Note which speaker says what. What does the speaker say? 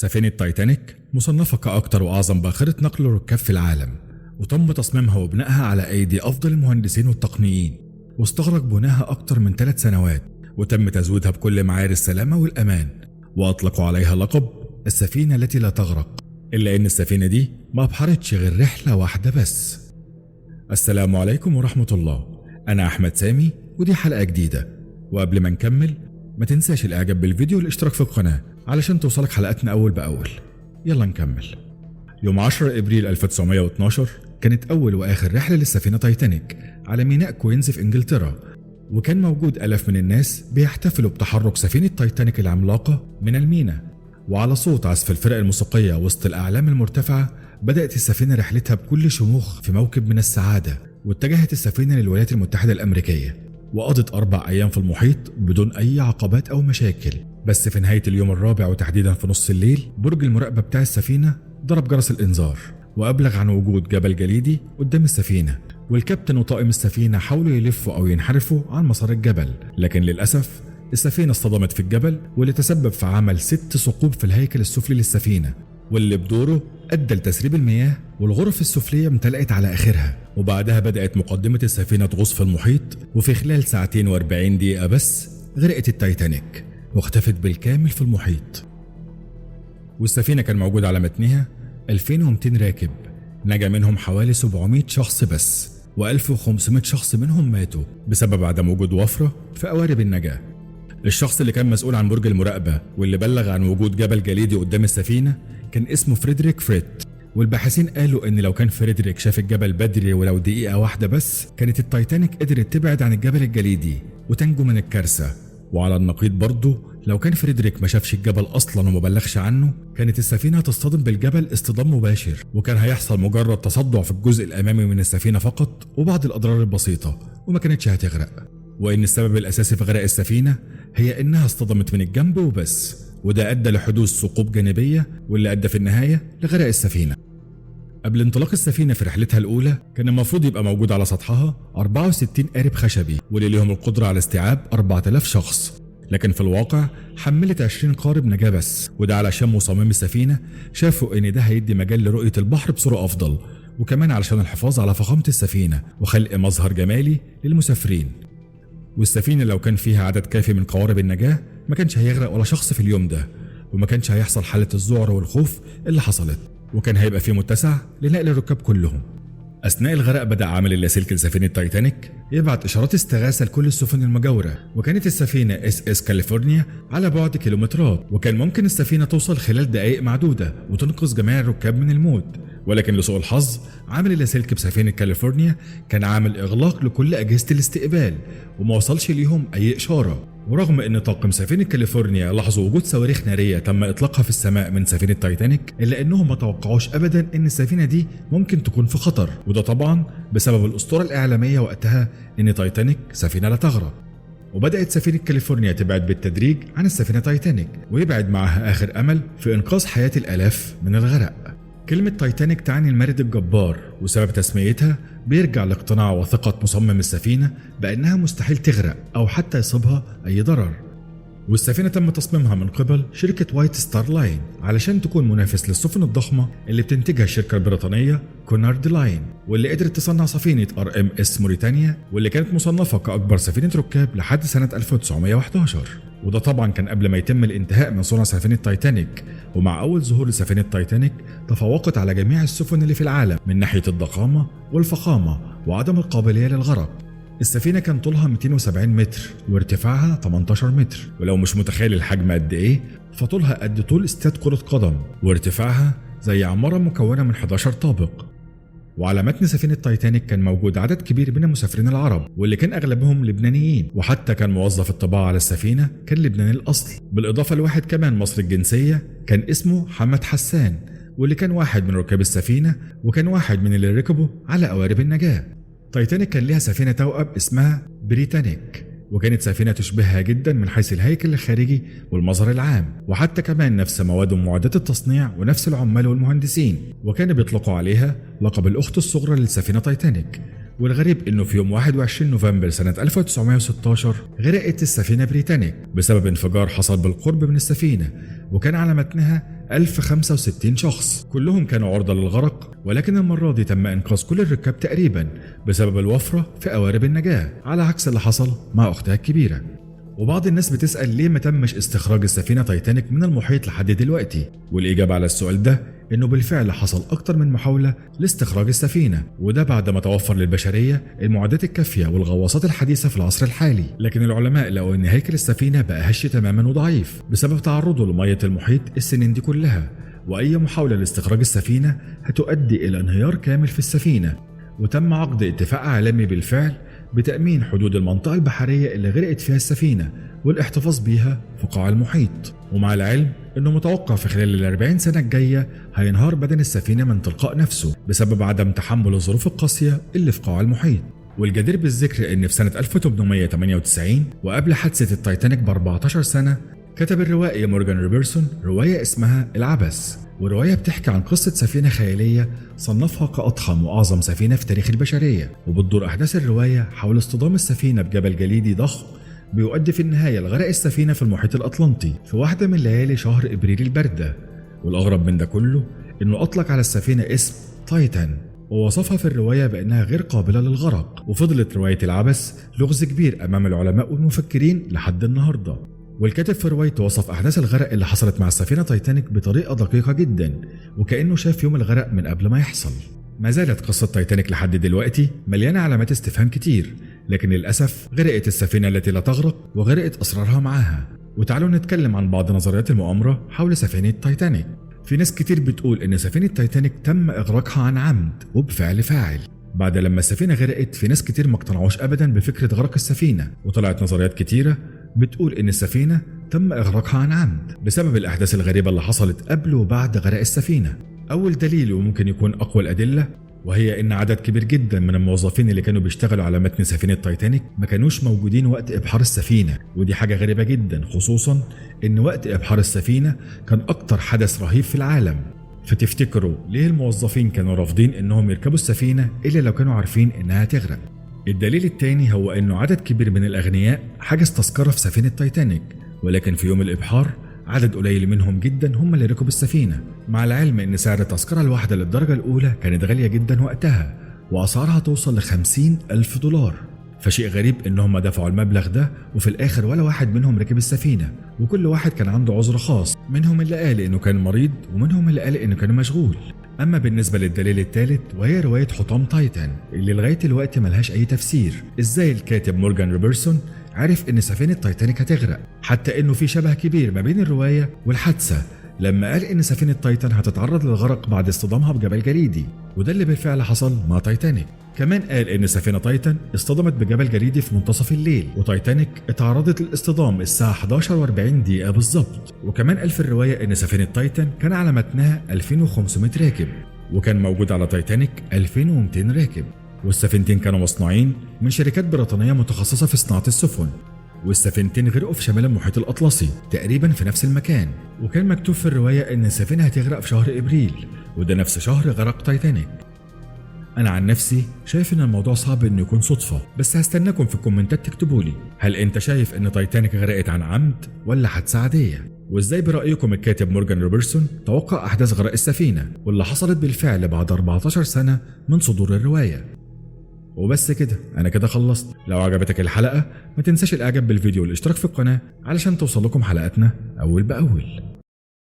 Speaker 1: سفينة تايتانيك مصنفة كأكثر وأعظم باخرة نقل ركاب في العالم، وتم تصميمها وبنائها على أيدي أفضل المهندسين والتقنيين، واستغرق بناها أكثر من 3 سنوات، وتم تزويدها بكل معايير السلامة والأمان، وأطلقوا عليها لقب السفينة التي لا تغرق. إلا إن السفينة دي ما أبحرتش غير رحلة واحدة بس. السلام عليكم ورحمة الله، أنا أحمد سامي ودي حلقة جديدة. وقبل ما نكمل ما تنساش الإعجاب بالفيديو والاشتراك في القناة علشان توصلك حلقاتنا أول بأول. يلا نكمل. يوم 10 إبريل 1912 كانت أول وآخر رحلة للسفينة تايتانيك على ميناء كوينز في إنجلترا، وكان موجود آلاف من الناس بيحتفلوا بتحرك سفينة تايتانيك العملاقة من الميناء. وعلى صوت عزف الفرق الموسيقية وسط الأعلام المرتفعة بدأت السفينة رحلتها بكل شموخ في موكب من السعادة، واتجهت السفينة للولايات المتحدة الأمريكية، وقضت 4 أيام في المحيط بدون أي عقبات أو مشاكل. بس في نهاية اليوم الرابع وتحديدا في نص الليل، برج المراقبة بتاع السفينة ضرب جرس الإنذار وأبلغ عن وجود جبل جليدي قدام السفينة، والكابتن وطاقم السفينة حاولوا يلفوا أو ينحرفوا عن مسار الجبل، لكن للأسف السفينة اصطدمت في الجبل، واللي تسبب في عمل 6 ثقوب في الهيكل السفلي للسفينة، واللي بدوره أدى لتسريب المياه، والغرف السفلية امتلأت على آخرها. وبعدها بدأت مقدمة السفينة تغوص في المحيط، وفي خلال 2 ساعة و40 دقيقة بس غرقت التايتانيك واختفت بالكامل في المحيط. والسفينة كان موجود على متنها 2200 راكب، نجا منهم حوالي 700 شخص بس، و1500 شخص منهم ماتوا بسبب عدم وجود وفرة في قوارب النجاة. الشخص اللي كان مسؤول عن برج المراقبة واللي بلغ عن وجود جبل جليدي قدام السفينة كان اسمه فريدريك فريت، والباحثين قالوا إن لو كان فريدريك شاف الجبل بدري ولو دقيقة واحدة بس كانت التايتانيك قدرت تبعد عن الجبل الجليدي وتنجو من الكارثة. وعلى النقيض برضه لو كان فريدريك ما شافش الجبل أصلا وما بلغش عنه كانت السفينة هتصطدم بالجبل اصطدام مباشر، وكان هيحصل مجرد تصدع في الجزء الأمامي من السفينة فقط وبعض الأضرار البسيطة، وما كانتش هتغرق. وإن السبب الأساسي في غرق السفينة هي إنها اصطدمت من الجنب وبس، وده أدى لحدوث ثقوب جانبية واللي أدى في النهاية لغرق السفينة. قبل انطلاق السفينة في رحلتها الأولى كان المفروض يبقى موجود على سطحها 64 قارب خشبي واللي ليهم القدرة على استيعاب 4000 شخص، لكن في الواقع حملت 20 قارب نجاة بس، وده علشان مصممي السفينة شافوا إن ده هيدي مجال لرؤية البحر بصورة أفضل، وكمان علشان الحفاظ على فخامة السفينة وخلق مظهر جمالي للمسافرين. والسفينة لو كان فيها عدد كافي من قوارب النجاة ما كانش هيغرق ولا شخص في اليوم ده، وما كانش هيحصل حالة الذعر والخوف اللي حصلت، وكان هيبقى فيه متسع لنقل الركاب كلهم. أثناء الغرق بدأ عامل اللاسلكي لسفينة تايتانيك يبعت إشارات استغاثة لكل السفن المجاورة، وكانت السفينة SS كاليفورنيا على بعد كيلومترات، وكان ممكن السفينة توصل خلال دقائق معدودة وتنقذ جميع الركاب من الموت. ولكن لسوء الحظ عامل اللاسلكي بسفينة كاليفورنيا كان عامل إغلاق لكل أجهزة الاستقبال وما وصلش ليهم أي إشارة. ورغم أن طاقم سفينة كاليفورنيا لاحظوا وجود صواريخ نارية تم إطلاقها في السماء من سفينة تايتانيك، إلا أنهم ما توقعوش أبدا أن السفينة دي ممكن تكون في خطر، وده طبعا بسبب الأسطورة الإعلامية وقتها أن تايتانيك سفينة لا تغرق. وبدأت سفينة كاليفورنيا تبعد بالتدريج عن السفينة تايتانيك، ويبعد معها آخر أمل في إنقاذ حياة الآلاف من الغرق. كلمة تايتانيك تعني المارد الجبار، وسبب تسميتها بيرجع لاقتناع وثقة مصمم السفينة بأنها مستحيل تغرق أو حتى يصيبها أي ضرر. والسفينة تم تصميمها من قبل شركة وايت ستار لاين علشان تكون منافس للسفن الضخمة اللي بتنتجها الشركة البريطانية كونارد لاين، واللي قدرت تصنع سفينة RMS موريتانيا واللي كانت مصنفة كأكبر سفينة ركاب لحد سنة 1911، وده طبعا كان قبل ما يتم الانتهاء من صنع سفينة تايتانيك. ومع أول ظهور لسفينة تايتانيك تفوقت على جميع السفن اللي في العالم من ناحية الضخامة والفخامة وعدم القابلية للغرق. السفينة كان طولها 270 متر وارتفاعها 18 متر، ولو مش متخيل الحجم قد ايه فطولها قد طول استاد كرة قدم، وارتفاعها زي عمارة مكونة من 11 طابق. وعلى متن سفينة تايتانيك كان موجود عدد كبير من المسافرين العرب واللي كان أغلبهم لبنانيين، وحتى كان موظف الطباعة على السفينة كان لبناني الأصل، بالإضافة لواحد كمان مصري الجنسية كان اسمه حمد حسان، واللي كان واحد من ركاب السفينة وكان واحد من اللي ركبوا على قوارب النجاة. تايتانيك كان لها سفينة توأم اسمها بريتانيك، وكانت سفينة تشبهها جدا من حيث الهيكل الخارجي والمظهر العام، وحتى كمان نفس مواد ومعدات التصنيع ونفس العمال والمهندسين، وكانوا بيطلقوا عليها لقب الأخت الصغرى للسفينة تايتانيك. والغريب انه في يوم 21 نوفمبر سنة 1916 غرقت السفينة بريتانيك بسبب انفجار حصل بالقرب من السفينة، وكان على متنها 1065 شخص كلهم كانوا عرضة للغرق، ولكن المرة دي تم إنقاذ كل الركاب تقريبا بسبب الوفرة في قوارب النجاة، على عكس اللي حصل مع أختها الكبيرة. وبعض الناس بتسأل ليه ما تمش استخراج السفينة تايتانيك من المحيط لحد دلوقتي، والإجابة على السؤال ده إنه بالفعل حصل أكتر من محاولة لاستخراج السفينة، وده بعد ما توفر للبشرية المعدات الكافية والغواصات الحديثة في العصر الحالي. لكن العلماء لقوا إن هيكل السفينة بقى هش تماما وضعيف بسبب تعرضه لمية المحيط السنين دي كلها، وأي محاولة لاستخراج السفينة هتؤدي إلى انهيار كامل في السفينة. وتم عقد اتفاق عالمي بالفعل بتأمين حدود المنطقة البحرية اللي غرقت فيها السفينة والاحتفاظ بيها في قاع المحيط. ومع العلم انه متوقع في خلال 40 سنة الجاية هينهار بدن السفينة من تلقاء نفسه بسبب عدم تحمل الظروف القاسية اللي في قاع المحيط. والجدير بالذكر ان في سنة 1898 وقبل حادثة التايتانيك ب 14 سنة كتب الروائي مورجان روبرتسون رواية اسمها العبث، والرواية بتحكي عن قصة سفينة خيالية صنفها كأضخم وأعظم سفينة في تاريخ البشرية، وبتدور أحداث الرواية حول اصطدام السفينة بجبل جليدي ضخم بيؤدي في النهاية لغرق السفينة في المحيط الأطلنطي في واحدة من ليالي شهر إبريل الباردة. والأغرب من ده كله إنه أطلق على السفينة اسم تايتان، ووصفها في الرواية بأنها غير قابلة للغرق. وفضلت رواية العبث لغز كبير أمام العلماء والمفكرين لحد النهاردة. والكاتب في روايته وصف أحداث الغرق اللي حصلت مع السفينة تايتانيك بطريقة دقيقة جدا، وكأنه شاف يوم الغرق من قبل ما يحصل. ما زالت قصة تايتانيك لحد دلوقتي مليانة علامات استفهام كتير، لكن للأسف غرقت السفينة التي لا تغرق وغرقت أسرارها معاها. وتعالوا نتكلم عن بعض نظريات المؤامرة حول سفينة تايتانيك. في ناس كتير بتقول إن سفينة تايتانيك تم إغراقها عن عمد وبفعل فاعل. بعد لما السفينة غرقت في ناس كتير ما اقتنعوش أبدا بفكرة غرق السفينة، وطلعت نظريات كتيرة بتقول إن السفينة تم إغراقها عن عمد بسبب الأحداث الغريبة اللي حصلت قبل وبعد غرق السفينة. أول دليل وممكن يكون أقوى الأدلة وهي إن عدد كبير جدا من الموظفين اللي كانوا بيشتغلوا على متن سفينة تايتانيك ما كانوش موجودين وقت إبحار السفينة، ودي حاجة غريبة جدا، خصوصا إن وقت إبحار السفينة كان أكتر حدث رهيب في العالم. فتفتكروا ليه الموظفين كانوا رافضين إنهم يركبوا السفينة إلا لو كانوا عارفين إنها تغرق؟ الدليل التاني هو إنه عدد كبير من الأغنياء حجز تذكرة في سفينة تايتانيك، ولكن في يوم الإبحار عدد قليل منهم جدا هم اللي ركبوا السفينة، مع العلم إن سعر التذكرة الواحدة للدرجة الأولى كانت غالية جدا وقتها وأسعارها توصل ل$50,000. فشيء غريب إنهم دفعوا المبلغ ده وفي الآخر ولا واحد منهم ركب السفينة، وكل واحد كان عنده عذر خاص، منهم اللي قال إنه كان مريض ومنهم اللي قال إنه كان مشغول. أما بالنسبة للدليل الثالث وهي رواية حطام تايتان اللي لغاية الوقت ملهاش أي تفسير. إزاي الكاتب مورجان روبرتسون عرف إن سفينة تايتانيك هتغرق، حتى إنه في شبه كبير ما بين الرواية والحادثة لما قال إن سفينة تايتان هتتعرض للغرق بعد اصطدامها بجبل جليدي، وده اللي بالفعل حصل مع تايتانيك. كمان قال إن سفينة تايتان اصطدمت بجبل جليدي في منتصف الليل، وتايتانيك اتعرضت للاصطدام الساعة 11:40 بالظبط. وكمان قال في الرواية إن سفينة تايتان كان على متنها 2500 راكب، وكان موجود على تايتانيك 2200 راكب، والسفينتين كانوا مصنوعين من شركات بريطانية متخصصة في صناعة السفن، والسفينتين غرقوا في شمال المحيط الأطلسي تقريبا في نفس المكان. وكان مكتوب في الرواية إن السفينة هتغرق في شهر إبريل، وده نفس شهر غرق تايتانيك. أنا عن نفسي شايف إن الموضوع صعب إنه يكون صدفة، بس هستناكم في الكومنتات تكتبولي هل أنت شايف إن تايتانيك غرقت عن عمد ولا حادثة عادية؟ وإزاي برأيكم الكاتب مورجان روبرتسون توقع أحداث غرق السفينة واللي حصلت بالفعل بعد 14 سنة من صدور الرواية؟ وبس كده، أنا كده خلصت. لو عجبتك الحلقة ما تنساش الإعجاب بالفيديو والاشتراك في القناة علشان توصل لكم حلقاتنا أول بأول.